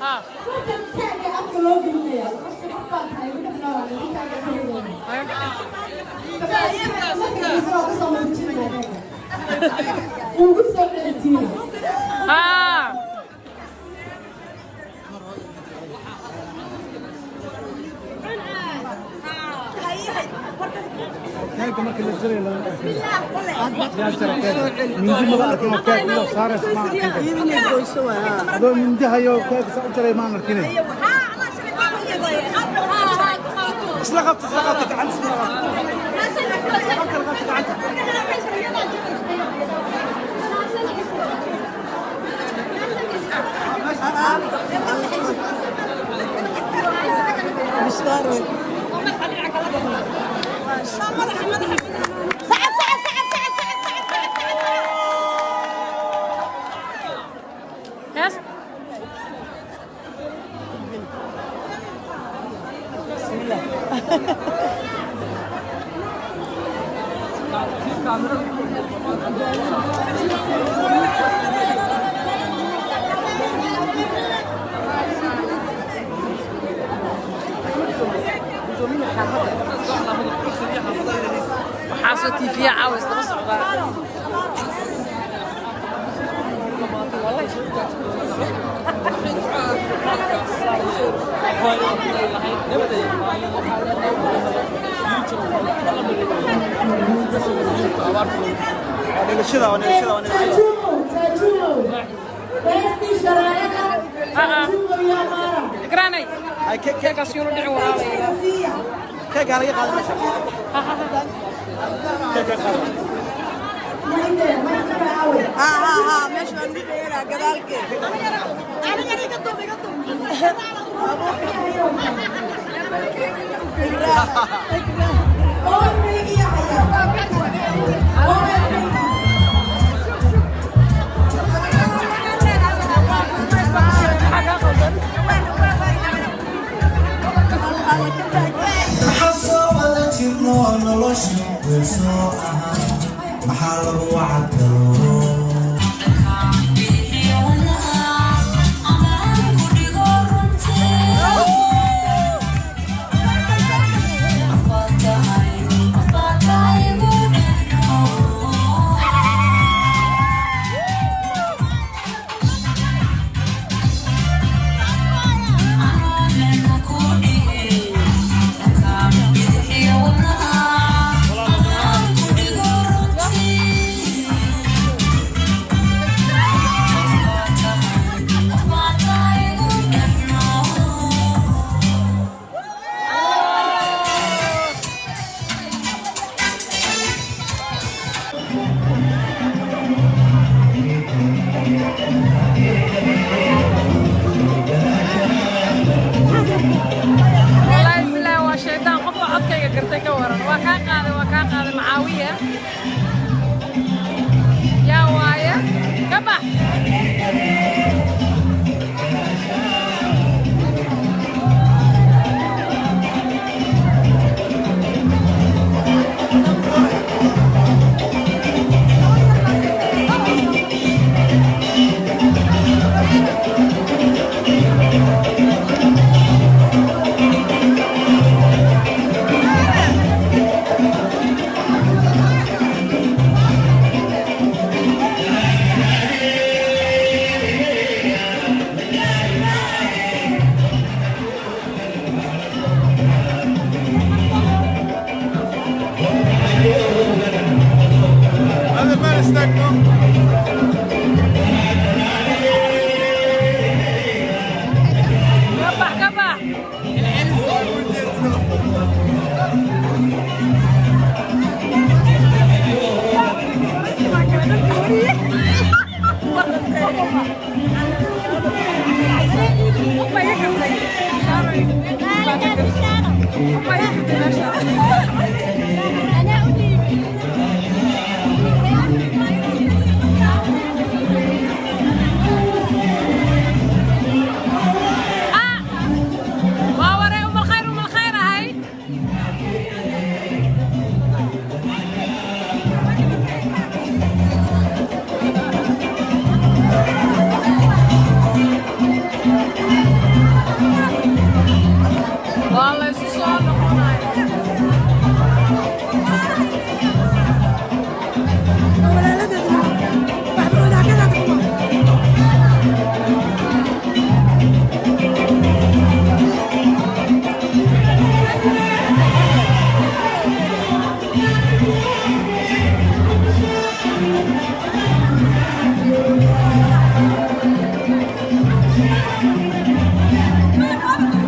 Ha. Taaga afka loo gelinaya, qofka qof baa tahay igu dhex noolaa, taaga keligeeda kasoo muujinaya ugu soo celitiina. Ha. Keega marka la jarayo lama arkin. Yaa jara keega? Mindi maba arkin oo keeg iyo saarays ma arkin. Adoo mindi hayo keeg sa u jaray maan arkin. Isla qabta, isla qabta gacanta, isla qabta. Qabta, qabta gacanta. Hees. Waxaasoo tiifiya caawis daba socdaa. Waa nilashada, waa nilashada, waa nilashada. Taajumo, taajumo, heestii sharaayada, taajumo yaa maara. Ikraanay. Ay, keeg, keeg. Keegaas yuunu dhicin, walaalay. Siiya. Keeg aa laga qaada meesha. Keeg ka qaada. Mainde, mainde aawe. Meesha waan ugu dheeraa gadaalkeed. OMG haya. OMG. Maxaa kaa qaldan? Maxaa soo wada jirno nolosha way soo ahaa, maxaa lagu wacad galo? Wallaahi bilaahi, waa shaydaan. Qofka codkayga gartay ka waran? Waa kaa qaaday, waa kaa qaaday. Macaawiya yaa waaye, ka bax. هذا ما نستنى. Ka bax, ka bax. Qof baa iga gartay. Qof baa iga gartay meesha. Ah! Waa waree, umal khayr, umal khayr ahay.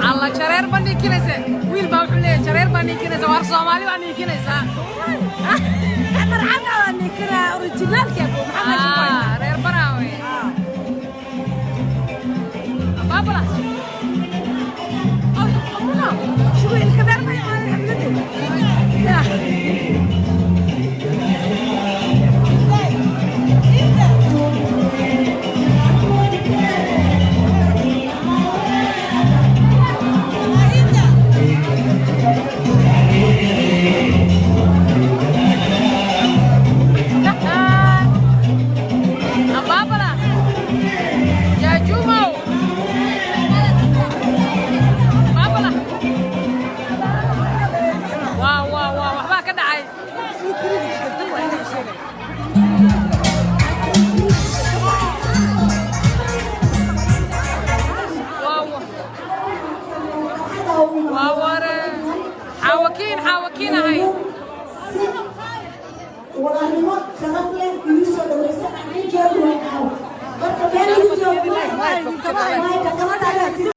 Alla, jareer baa niikinaysa. Wiil baa wuxuu leeyahay jareer baa niikinaysa. Waar, Soomaali baa niikinaysaa. Marcada waa ninkana originaalka maxaa meesha ku haysaa? Ah, reer Baraawe. Baabala. Shugo ilka beer ma yaqaan xafladda. Baabala. Jaajumow. Baabala. Waa waa waa waxbaa ka dhacay. Waa waa waa ware. Xaawakiin, xaawakiin ahay. Si walaalnimo sharaf leh igu soo dhawaysa aan joogi waa marka meel igu joogo.